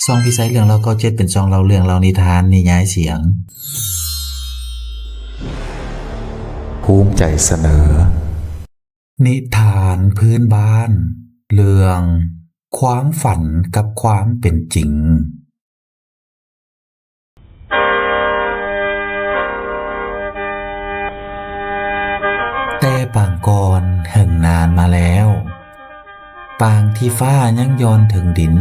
ຊ່ອງພິໄຊເລື່ອງເລົ່າເກົ້າເຈັດ ເປັນຊ່ອງເລົ່າເລື່ອງເລົ່ານິທານນິຍາຍສຽງ. ພູມໃຈສະເໜີ ນິທານພື້ນບ້ານ ເລື່ອງ ຄວາມຝັນກັບຄວາມເປັນຈິງ. ແຕ່ປາງກ່ອນເຫິງນານມາແລ້ວ, ປາງທີ່ຟ້າຍັງຢ່ອນເທິງດິນ,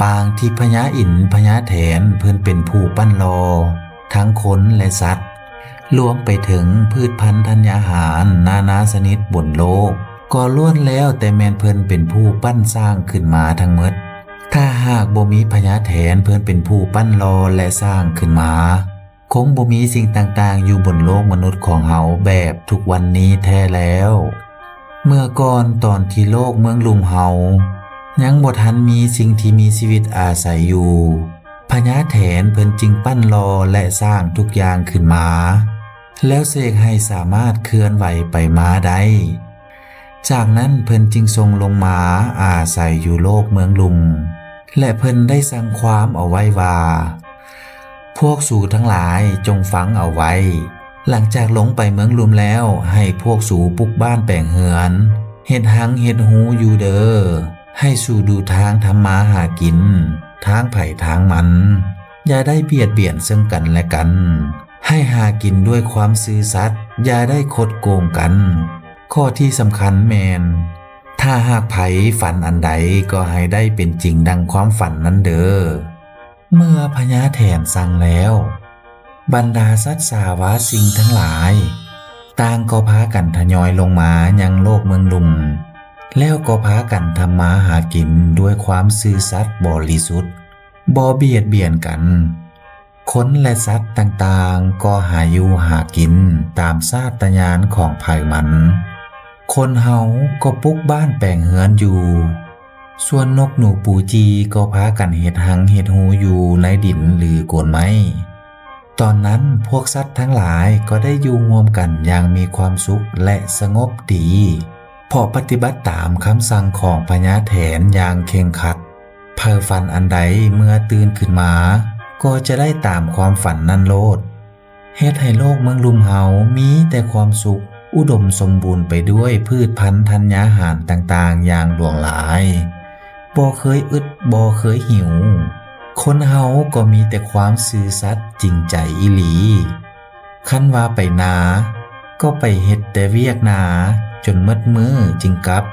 ປາງທີ່ພະຍາອິນພະຍາແຖນເພິ່ນເປັນຜູ້ປັ້ນຫຼໍ່ທັງຄົນ ແລະ ສັດ, ລວມໄປເຖິງພືດພັນທັນຍາຫານນານາຊະນິດບົນໂລກ ກໍລ້ວນແລ້ວແຕ່ແມ່ນເພິ່ນເປັນຜູ້ປັ້ນສ້າງຂຶ້ນມາທັງໝົດ. ຖ້າຫາກບໍ່ມີພະຍາແຖນເພິ່ນເປັນຜູ້ປັ້ນຫຼໍ່ ແລະ ສ້າງຂຶ້ນມາ, ຄົງບໍ່ມີສິ່ງຕ່າງໆຢູ່ບົນໂລກມະນຸດຂອງເຮົາແບບທຸກວັນນີ້ແທ້ແລ້ວ. ເມື່ອກ່ອນຕອນທີ່ໂລກເມືອງລຸ່ມເຮົາຍັງບໍ່ທັນມີສິ່ງທີ່ມີຊີວິດອາໄສຢູ່, ພະຍາແຖນເພິ່ນຈຶ່ງປັ້ນຫຼໍ່ ແລະ ສ້າງທຸກຢ່າງຂຶ້ນມາ, ແລ້ວເສກໃຫ້ສາມາດເຄື່ອນໄຫວໄປມາໄດ້. ຈາກນັ້ນເພິ່ນຈຶ່ງສົ່ງລົງມາອາໄສຢູ່ໂລກເມືອງລຸ່ມ ແລະ ເພິ່ນໄດ້ສັ່ງຄວາມເອົາໄວ້ວ່າ, ພວກສູທັງຫຼາຍຈົ່ງຟັງເອົາໄວ້. ຫຼັງຈາກລົງໄປເມືອງລຸ່ມແລ້ວ, ໃຫ້ພວກສູປຸກບ້ານແປງເຮືອນ, ເຮັດຮັງເຮັດຮູຢູ່ເດີ. ໃຫ້ສູດູທາງທຳມາຫາກິນ, ທາງໃຜທາງມັນ. ຢ່າໄດ້ບຽດບຽນເຊິ່ງກັນແລະກັນ. ໃຫ້ຫາກິນດ້ວຍຄວາມຊື່ສັດ, ຢ່າໄດ້ຄົດໂກງກັນ. ຂໍ້ທີ່ສຳຄັນແມ່ນ, ຖ້າຫາກໃຜຝັນອັນໃດ, ກໍໃຫ້ໄດ້ເປັນຈິງດັ່ງຄວາມຝັນນັ້ນເດີ. ເມື່ອພະຍາແຖນສັ່ງແລ້ວ, ບັນດາສັດສາວາສິ່ງທັງຫຼາຍ ຕ່າງກໍພາກັນທະຍອຍລົງມາຍັງໂລກເມືອງລຸ່ມ, ແລ້ວກໍພາກັນທຳມາຫາກິນດ້ວຍຄວາມຊື່ສັດບໍລິສຸດ, ບໍ່ບຽດບຽນກັນ. ຄົນ ແລະ ສັດຕ່າງໆກໍຫາຢູ່ຫາກິນຕາມຊາດຕະຍານຂອງໃຜມັນ. ຄົນເຮົາກໍປຸກບ້ານແປງເຮືອນຢູ່, ສ່ວນນົກໜູປູຈີກໍພາກັນເຮັດຮັງເຮັດຮູຢູ່ໃນດິນ ຫຼື ໂກນໄມ້. ຕອນນັ້ນພວກສັດທັງຫຼາຍກໍໄດ້ຢູ່ຮ່ວມກັນຢ່າງມີຄວາມສຸກ ແລະ ສະຫງົບດີ, ເພາະປະຕິບັດຕາມຄຳສັ່ງຂອງພະຍາແຖນຢ່າງເຄັ່ງຄັດ. ໃຜຝັນອັນໃດເມື່ອຕື່ນຂຶ້ນມາ ກໍຈະໄດ້ຕາມຄວາມຝັນນັ້ນໂລດ. ເຮັດໃຫ້ໂລກເມືອງລຸ່ມເຮົາມີແຕ່ຄວາມສຸກ, ອຸດົມສົມບູນໄປດ້ວຍພືດພັນທັນຍາຫານຕ່າງໆຢ່າງຫຼວງຫຼາຍ, ບໍ່ເຄີຍອຶດ, ບໍ່ເຄີຍຫິວ. ຄົນເຮົາກໍມີແຕ່ຄວາມຊື່ສັດຈິງໃຈອີ່ຫຼີ. ຄັນວ່າໄປນາ ກໍໄປເຮັດແຕ່ວຽກນາຈົນໝົດມື້ຈຶ່ງກັບ.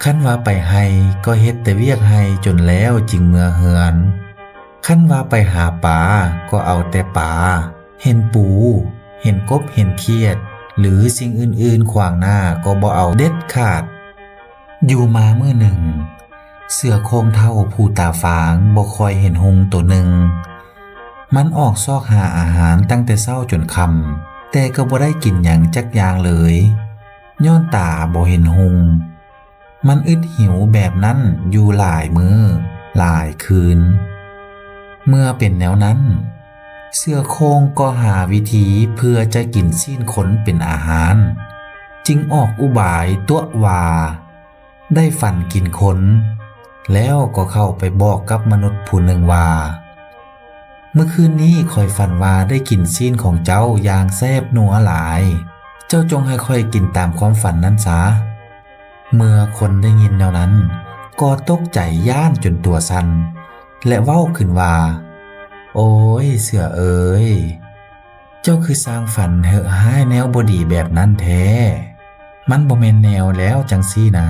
ຄັນວ່າໄປໄຮ່ ກໍເຮັດແຕ່ວຽກໄຮ່ຈົນແລ້ວຈຶ່ງເມືອເຮືອນ. ຄັນວ່າໄປຫາປາ ກໍເອົາແຕ່ປາ, ເຫັນປູ, ເຫັນກົບ, ເຫັນຂຽດ ຫຼື ສິ່ງອື່ນໆຂວາງໜ້າກໍບໍ່ເອົາເດັດຂາດ. ຢູ່ມາມື້ໜຶ່ງ, ເສືອໂຄ່ງເຖົ້າຜູ້ຕາຟາງບໍ່ຄ່ອຍເຫັນຮຸ່ງໂຕໜຶ່ງ. ມັນອອກຊອກຫາອາຫານຕັ້ງແຕ່ເຊົ້າຈົນຄ່ຳ, ແຕ່ກໍບໍ່ໄດ້ກິນຫຍັງຈັກຢ່າງເລີຍ, ຍ້ອນຕາບໍ່ເຫັນຮຸ່ງ. ມັນອຶດຫິວແບບນັ້ນຢູ່ຫຼາຍມື້, ຫຼາຍຄືນ. ເມື່ອເປັນແນວນັ້ນ, ເສືອໂຄ່ງກໍຫາວິທີເພື່ອຈະກິນຊີ້ນຄົນເປັນອາຫານ, ຈຶ່ງອອກອຸບາຍຕົວະວ່າ ໄດ້ຝັນກິນຄົນ, ແລ້ວກໍເຂົ້າໄປບອກກັບມະນຸດຜູ້ໜຶ່ງວ່າ, ເມື່ອຄືນນີ້ຂ້ອຍຝັນວ່າໄດ້ກິນຊີ້ນຂອງເຈົ້າຢ່າງແຊບນົວຫຼາຍ, ເຈົ້າຈົ່ງໃຫ້ຂ້ອຍກິນຕາມຄວາມຝັນນັ້ນຊະ. ເມື່ອຄົນໄດ້ຍິນແນວນັ້ນ, ກໍຕົກໃຈຢ້ານຈົນຕົວສັ່ນ ແລະ ເວົ້າຂຶ້ນວ່າ, ໂອ້ຍ ເສືອເອີຍ, ເຈົ້າຄືສ້າງຝັນເຫະຮ້າຍແນວບໍ່ດີແບບນັ້ນແທ້. ມັນບໍ່ແມ່ນແນວແລ້ວຈັ່ງຊີ້ນະ.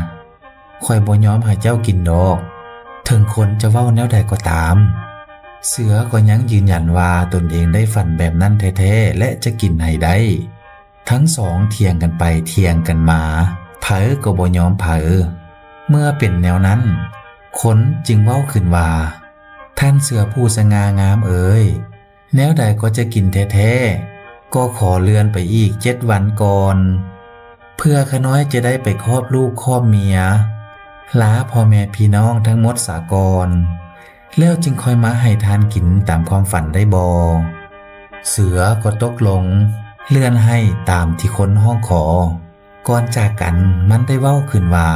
ຂ້ອຍບໍ່ຍອມໃຫ້ເຈົ້າກິນດອກ. ເຖິງຄົນຈະເວົ້າແນວໃດກໍຕາມ, ເສືອກໍຍັງຢືນຢັນວ່າຕົນເອງໄດ້ຝັນແບບນັ້ນແທ້ໆ ແລະ ຈະກິນໃຫ້ໄດ້. ທັງສອງຖຽງກັນໄປຖຽງກັນມາ, ໃຜກໍບໍ່ຍອມໃຜ. ເມື່ອເປັນແນວນັ້ນ, ຄົນຈຶ່ງເວົ້າຂຶ້ນວ່າ, ທ່ານເສືອຜູ້ສະຫງ່າງາມເອີຍ, ແນວໃດກໍຈະກິນແທ້ໆ, ກໍຂໍເລື່ອນໄປອີກເຈັດວັນກ່ອນ, ເພື່ອຂ້ານ້ອຍຈະໄດ້ໄປຄອບລູກຄອບເມຍ, ລາພໍ່ແມ່ພີ່ນ້ອງທັງໝົດສາກ່ອນ, ແລ້ວຈຶ່ງຄ່ອຍມາໃຫ້ທ່ານກິນຕາມຄວາມຝັນໄດ້ບໍ່? ເສືອກໍຕົກລົງເລື່ອນໃຫ້ຕາມທີ່ຄົນຮ້ອງຂໍ. ກ່ອນຈາກກັນ, ມັນໄດ້ເວົ້າຂຶ້ນວ່າ,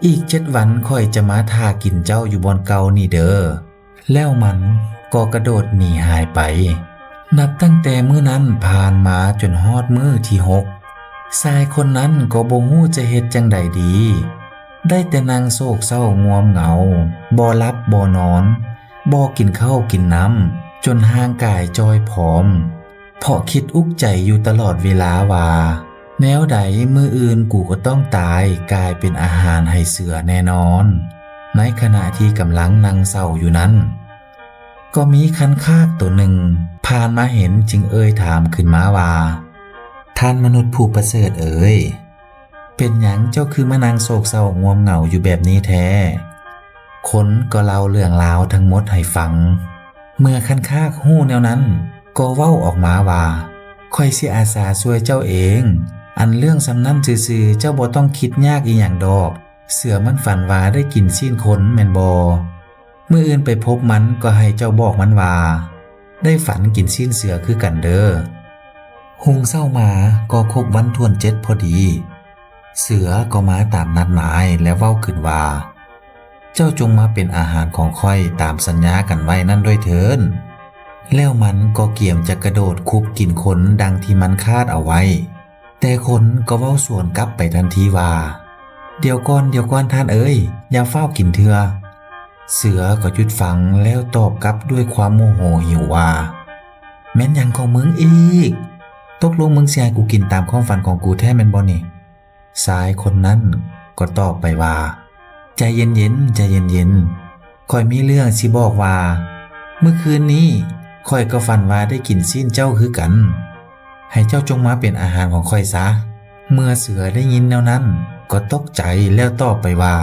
ອີກເຈັດວັນຂ້ອຍຈະມາຖ້າກິນເຈົ້າຢູ່ບ່ອນເກົ່ານີ້ເດີ. ແລ້ວມັນກໍກະໂດດໜີຫາຍໄປ. ນັບຕັ້ງແຕ່ມື້ນັ້ນຜ່ານມາຈົນຮອດມື້ທີຫົກ, ຊາຍຄົນນັ້ນກໍບໍ່ຮູ້ຈະເຮັດຈັ່ງໃດດີ, ໄດ້ແຕ່ນັ່ງໂສກເສົ້າງວມເຫງົາ, ບໍ່ຫຼັບບໍ່ນອນ, ບໍ່ກິນເຂົ້າກິນນ້ຳ, ຈົນຮ່າງກາຍຈ່ອຍຜອມ. ເພາະຄິດອຸກໃຈຢູ່ຕະຫຼອດເວລາວ່າ ແນວໃດມື້ອື່ນກູກໍຕ້ອງຕາຍກາຍເປັນອາຫານໃຫ້ເສືອແນ່ນອນ. ໃນຂະນະທີ່ກຳລັງນັ່ງເສົ້າຢູ່ນັ້ນ, ກໍມີຄັນຄາກໂຕໜຶ່ງຜ່ານມາເຫັນຈຶ່ງເອີ່ຍຖາມຂຶ້ນມາວ່າ, ທ່ານມະນຸດຜູ້ປະເສີດເອີຍ, ເປັນຫຍັງເຈົ້າຄືມານັ່ງໂສກເສົ້າງວມເຫງົາຢູ່ແບບນີ້ແທ້? ຄົນກໍເລົ່າເລື່ອງລາວທັງໝົດໃຫ້ຟັງ. ເມື່ອຄັນຄາກຮູ້ແນວນັ້ນ, ກໍເວົ້າອອກມາວ່າ, ຂ້ອຍຊິອາສາຊ່ວຍເຈົ້າເອງ. ອັນເລື່ອງສ່ຳນັ້ນຊື່ໆ, ເຈົ້າບໍ່ຕ້ອງຄິດຍາກອີ່ຫຍັງດອກ. ເສືອມັນຝັນວ່າໄດ້ກິນຊີ້ນຄົນແມ່ນບໍ່? ມື້ອື່ນໄປພົບມັນກໍໃຫ້ເຈົ້າບອກມັນວ່າ ໄດ້ຝັນກິນຊີ້ນເສືອຄືກັນເດີ. ຮຸ່ງເຊົ້າມາກໍຄົບວັນຖ້ວນເຈັດພໍດີ, ເສືອກໍມາຕາມນັດໝາຍ ແລະ ເວົ້າຂຶ້ນວ່າ, ເຈົ້າຈົ່ງມາເປັນອາຫານຂອງຂ້ອຍຕາມສັນຍາກັນໄວ້ນັ້ນດ້ວຍເທີ້ນ. ແລ້ວມັນກໍກຽມຈະກະໂດດຄຸບກິນຄົນດັ່ງທີ່ມັນຄາດເອົາໄວ້. ແຕ່ຄົນກໍເວົ້າສວນກັບໄປທັນທີວ່າ, ດຽວກ່ອນ, ດຽວກ່ອນທ່ານເອີຍ, ຢ່າຟ້າວກິນເທື່ອ. ເສືອກໍຢຸດຟັງແລ້ວຕອບກັບດ້ວຍຄວາມໂມໂຫຫິວວ່າ, ແມ່ນຫຍັງຂອງມຶງອີກ? ຕົກລົງມຶງຊິໃຫ້ກູກິນຕາມຄວາມຝັນຂອງກູແທ້ແມ່ນບໍ່ນີ້? ຊາຍຄົນນັ້ນກໍຕອບໄປວ່າ, ໃຈເຢັນໆ, ໃຈເຢັນໆ. ຂ້ອຍມີເລື່ອງຊິບອກວ່າ, ມື້ຄືນນີ້ຂ້ອຍກໍຝັນວ່າໄດ້ກິນຊີ້ນເຈົ້າຄືກັນ. ໃຫ້ເຈົ້າຈົ່ງມາເປັນອາຫານຂອງຂ້ອຍຊະ. ເມື່ອເສືອໄດ້ຍິນແນວນັ້ນກໍຕົກໃຈແລ້ວຕອບໄປວ່າ,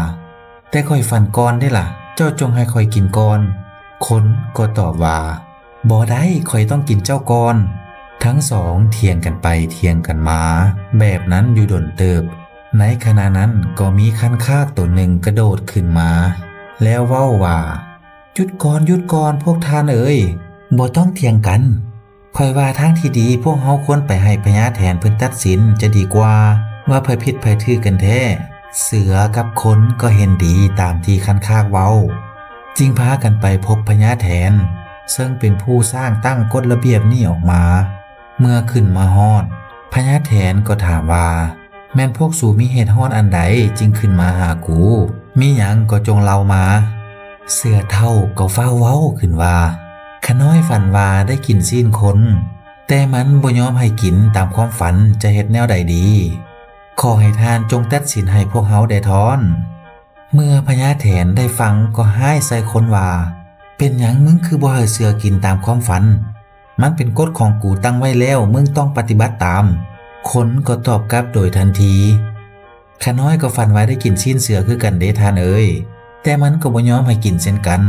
ແຕ່ຂ້ອຍຝັນກ່ອນເດ້ລະ, ເຈົ້າຈົ່ງໃຫ້ຂ້ອຍກິນກ່ອນ. ຄົນກໍຕອບວ່າ, ບໍ່ໄດ້, ຂ້ອຍຕ້ອງກິນເຈົ້າກ່ອນ. ທັງສອງຖຽງກັນໄປຖຽງກັນມາແບບນັ້ນຢູ່ດົນເຕີບ. ໃນຂະນະນັ້ນກໍມີຄັນຄາກໂຕໜຶ່ງກະໂດດຂຶ້ນມາ ແລ້ວເວົ້າວ່າ, ຢຸດກ່ອນ, ຢຸດກ່ອນ, ພວກທ່ານເອີຍ, ບໍ່ຕ້ອງຖຽງກັນ. ຂ້ອຍວ່າທາງທີ່ດີພວກເຮົາຄວນໄປໃຫ້ພະຍາແຖນເພິ່ນຕັດສິນຈະດີກວ່າ ວ່າໃຜຜິດໃຜຖືກກັນແທ້. ເສືອກັບຄົນກໍເຫັນດີຕາມທີ່ຄັນຄາກເວົ້າ, ຈຶ່ງພາກັນໄປພົບພະຍາແຖນ, ເຊິ່ງເປັນຜູ້ສ້າງຕັ້ງກົດລະບຽບນີ້ອອກມາ. ເມື່ອຂຶ້ນມາຮອດ, ພະຍາແຖນກໍຖາມວ່າ, ແມ່ນພວກສູມີເຫດຮ້ອນອັນໃດຈຶ່ງຂຶ້ນມາຫາກູ? ມີຫຍັງກໍຈົ່ງເລົ່າມາ. ເສືອເຖົ້າກໍຟ້າວເວົ້າຂຶ້ນວ່າ, ຂ້ານ້ອຍຝັນວ່າໄດ້ກິນຊີ້ນຄົນ, ແຕ່ມັນບໍ່ຍອມໃຫ້ກິນຕາມຄວາມຝັນ, ຈະເຮັດແນວໃດດີ? ຂໍໃຫ້ທ່ານຈົ່ງຕັດສິນໃຫ້ພວກເຮົາແດ່ທ້ອນ. ເມື່ອພະຍາແຖນໄດ້ຟັງກໍຮ້າຍໃສ່ຄົນວ່າ, ເປັນຫຍັງມຶງຄືບໍ່ໃຫ້ເສືອກິນຕາມຄວາມຝັນ? ມັນເປັນກົດຂອງກູຕັ້ງໄວ້ແລ້ວ, ມຶງຕ້ອງປະຕິບັດຕາມ. ຄົນກໍຕອບກັບໂດຍທັນທີ, ຂ້ານ້ອຍກໍຝັນວ່າໄດ້ກິນຊີ້ນເສືອຄືກັນເດທ່ານເອີຍ, ແຕ່ມັນກໍບໍ່ຍອມໃຫ້ກິນເຊັ່ນກັນ,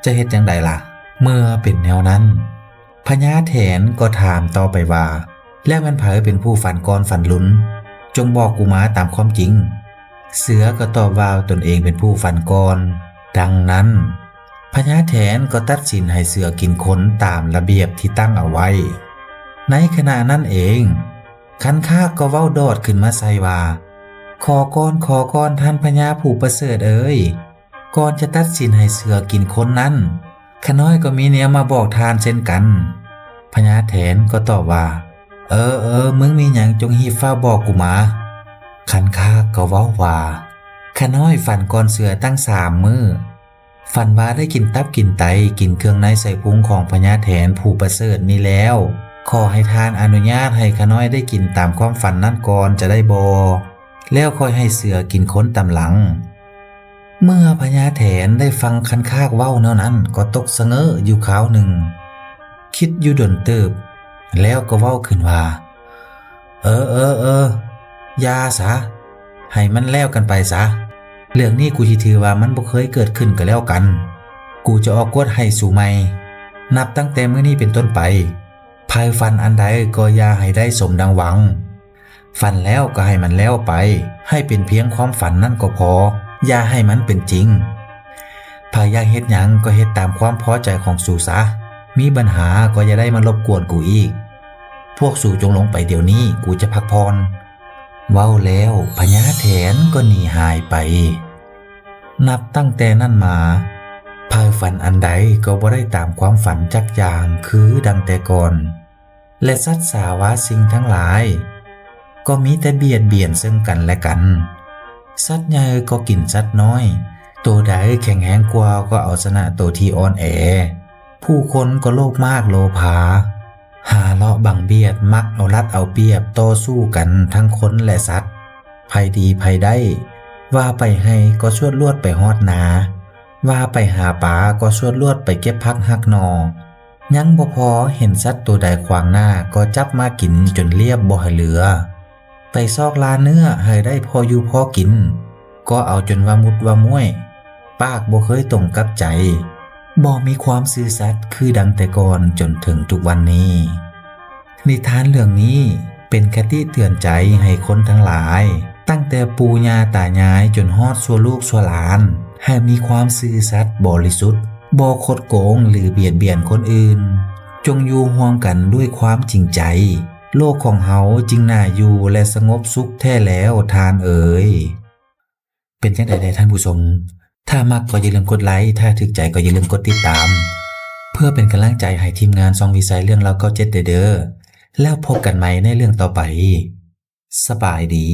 ຈະເຮັດຈັ່ງໃດລະ? ເມື່ອເປັນແນວນັ້ນ, ພະຍາແຖນກໍຖາມຕໍ່ໄປວ່າ, ແລ້ວແມ່ນໃຜເປັນຜູ້ຝັນກ່ອນຝັນລຸນ? ຈົ່ງບອກກູມາຕາມຄວາມຈິງ. ເສືອກໍຕອບວ່າຕົນເອງເປັນຜູ້ຝັນກ່ອນ. ດັ່ງນັ້ນ, ພະຍາແຖນກໍຕັດສິນໃຫ້ເສືອກິນຄົນຕາມລະບຽບທີ່ຕັ້ງເອົາໄວ້. ໃນຂະນະນັ້ນເອງ, ຄັນຄາກກໍເວົ້າດອດຂຶ້ນມາໃສ່ວ່າ, ຂໍກ່ອນ, ຂໍກ່ອນ, ທ່ານພະຍາຜູ້ປະເສີດເອີຍ, ກ່ອນຈະຕັດສິນໃຫ້ເສືອກິນຄົນນັ້ນ, ຂ້ານ້ອຍກໍມີແນວມາບອກທ່ານເຊັ່ນກັນ. ພະຍາແຖນກໍຕອບວ່າ, ເອີ, ເອີ, ມຶງມີຫຍັງຈົ່ງຮີບຟ້າວບອກກູມາ. ຄັນຄາກກໍເວົ້າວ່າ, ຂ້ານ້ອຍຝັນກ່ອນເສືອຕັ້ງສາມມື້, ຝັນວ່າໄດ້ກິນຕັບກິນໄຕ, ກິນເຄື່ອງໃນໄສ້ພຸງຂອງພະຍາແຖນຜູ້ປະເສີດນີ້ແລ້ວ, ຂໍໃຫ້ທ່ານອະນຸຍາດໃຫ້ຂ້ານ້ອຍໄດ້ກິນຕາມຄວາມຝັນນັ້ນກ່ອນຈະໄດ້ບໍ່? ແລ້ວຄ່ອຍໃຫ້ເສືອກິນຄົນຕາມຫຼັງ. ເມື່ອພະຍາແຖນໄດ້ຟັງຄັນຄາກເວົ້າແນວນັ້ນ ກໍຕົກສະເຫງີ້ຢູ່ຄາວໜຶ່ງ, ຄິດຢູ່ດົນເຕີບ, ແລ້ວກໍເວົ້າຂຶ້ນວ່າ, ເອີ, ເອີ, ເອີ, ຢ່າສະ, ໃຫ້ມັນແລ້ວກັນໄປສະ. ເລື່ອງນີ້ກູຊິຖືວ່າມັນບໍ່ເຄີຍເກີດຂຶ້ນກໍແລ້ວກັນ. ກູຈະອອກກົດໃຫ້ສູໃໝ່. ນັບຕັ້ງແຕ່ມື້ນີ້ເປັນຕົ້ນໄປ, ໃຜຝັນອັນໃດກໍຢ່າໃຫ້ໄດ້ສົມດັ່ງຫວັງ. ຝັນແລ້ວກໍໃຫ້ມັນແລ້ວໄປ, ໃຫ້ເປັນພຽງຄວາມຝັນນັ້ນກໍພໍ, ຢ່າໃຫ້ມັນເປັນຈິງ. ໃຜຢາກເຮັດຫຍັງກໍເຮັດຕາມຄວາມພໍໃຈຂອງສູຊະ, ມີບັນຫາກໍຢ່າໄດ້ມາລົບກວນກູອີກ. ພວກສູຈົ່ງລົງໄປດຽວນີ້, ກູຈະພັກຜ່ອນ. ເວົ້າແລ້ວພະຍາແຖນກໍໜີຫາຍໄປ. ນັບຕັ້ງແຕ່ນັ້ນມາ, ໃຝ່ຝັນອັນໃດກໍບໍ່ໄດ້ຕາມຄວາມຝັນຈັກຢ່າງຄືດັ່ງແຕ່ກ່ອນ ແລະ ສັດສາວາສິ່ງທັງຫຼາຍ ກໍມີແຕ່ບຽດບຽນເຊິ່ງກັນແລະກັນ. ສັດໃຫຍ່ກໍກິນສັດນ້ອຍ, ໂຕໃດແຂງແຮງກວ່າກໍເອົາຊະນະໂຕທີ່ອ່ອນແອ. ຜູ້ຄົນກໍໂລບມາກໂລພາ, ຫາເລາະບັງບຽດ, ມັກເອົາລັດເອົາປຽບ, ຕໍ່ສູ້ກັນທັງຄົນແລະສັດ. ໃຜດີໃຜໄດ້, ວ່າໄປໄຮ່ກໍຊວດລວດໄປຮອດນາ, ວ່າໄປຫາປາກໍຊວດລວດໄປເກັບຜັກຫັກໜໍ່. ຍັງບໍ່ພໍ, ເຫັນສັດໂຕໃດຂວາງໜ້າກໍຈັບມາກິນຈົນລຽບບໍ່ໃຫ້ເຫຼືອ. ໄປຊອກລ່າເນື້ອໃຫ້ໄດ້ພໍຢູ່ພໍກິນ, ກໍເອົາຈົນວ່າມຸດວ່າມ້ວຍ, ປາກບໍ່ເຄີຍຕົງກັບໃຈ, ບໍ່ມີຄວາມຊື່ສັດຄືດັ່ງແຕ່ກ່ອນຈົນເຖິງທຸກວັນນີ້. ນິທານເລື່ອງນີ້ເປັນຄະຕິເຕືອນໃຈໃຫ້ຄົນທັງຫຼາຍ, ຕັ້ງແຕ່ປູ່ຍ່າຕາຍາຍຈົນຮອດຊົ່ວລູກຊົ່ວຫຼານ, ໃຫ້ມີຄວາມຊື່ສັດບໍລິສຸດ, ບໍ່ຄົດໂກງ ຫຼື ບຽດບຽນຄົນອື່ນ. ຈົ່ງຢູ່ຮ່ວມກັນດ້ວຍຄວາມຈິງໃຈ, ໂລກຂອງເຮົາຈຶ່ງໜ້າຢູ່ ແລະ ສະຫງົບສຸກແທ້ແລ້ວ ທ່ານເອີຍ. ເປັນຈັ່ງໃດແດ່ທ່ານຜູ້ຊົມ? ຖ້າມັກກໍຢ່າລືມກົດໄລ, ຖ້າຖືກໃຈກໍຢ່າລືມກົດຕິດຕາມ ເພື່ອເປັນກຳລັງໃຈໃຫ້ທີມງານຊ່ອງວິໄຊເລື່ອງລາວເກົ້າເຈັດໄດ້ເດີ້. ແລ້ວພົບກັນໃໝ່ໃນເລື່ອງຕໍ່ໄປ. ສະບາຍດີ.